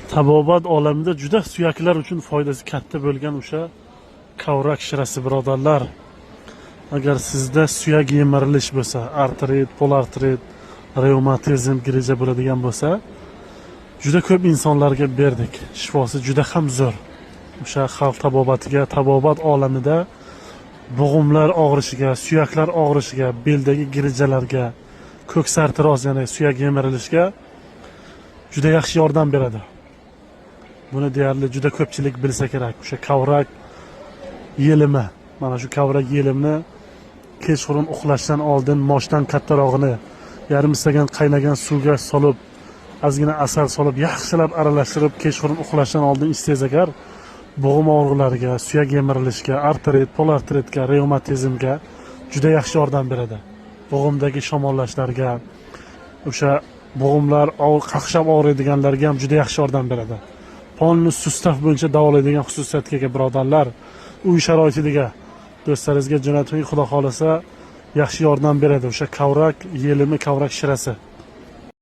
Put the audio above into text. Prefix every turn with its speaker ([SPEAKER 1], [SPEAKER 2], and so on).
[SPEAKER 1] Tabobat olamida juda suyaklar uchun foydasi katta bo'lgan o'sha kavrak shirasi, birodarlar. Agar sizda suyak yemirilish bo'lsa, artrit, polartrit, revmatizm, грыжа bo'ladigan bo'lsa, juda ko'p insonlarga berdik. Shifosi juda ham zo'r. O'sha xalq tabobatiga, tabobat olamida bo'g'imlar og'rishiga, suyaklar og'rishiga, beldagi грыжа larga, ko'ksartroz, ya'ni suyak yemirilishga juda yaxshi yordam beradi. Buni deyarli juda ko'pchilik bilsa kerak. O'sha kavrak yelimi, mana shu kavrak yelimni kechqurun uxlashdan oldin moshdan kattarog'ini yarim stakan qaynagan suvga solib, ozgina asal solib, yaxshilab aralashtirib, kechqurun uxlashdan oldin ichsangiz agar, bo'g'im og'riqlariga, suyak yemirilishiga, artrit, polartritga, revmatizmga juda yaxshi yordam beradi. Bo'g'imdagi shamollashlarga, o'sha bo'g'imlar qaqshab og'riydiganlarga ham juda yaxshi yordam beradi. Полный сустав bo'yicha davolaydigan xususiyatga ega, birodarlar. Uy sharoitidagi do'stlaringizga jo'nating, Xudo xohlasa, yaxshi yordam beradi o'sha kavrak yelimi, kavrak shirasi.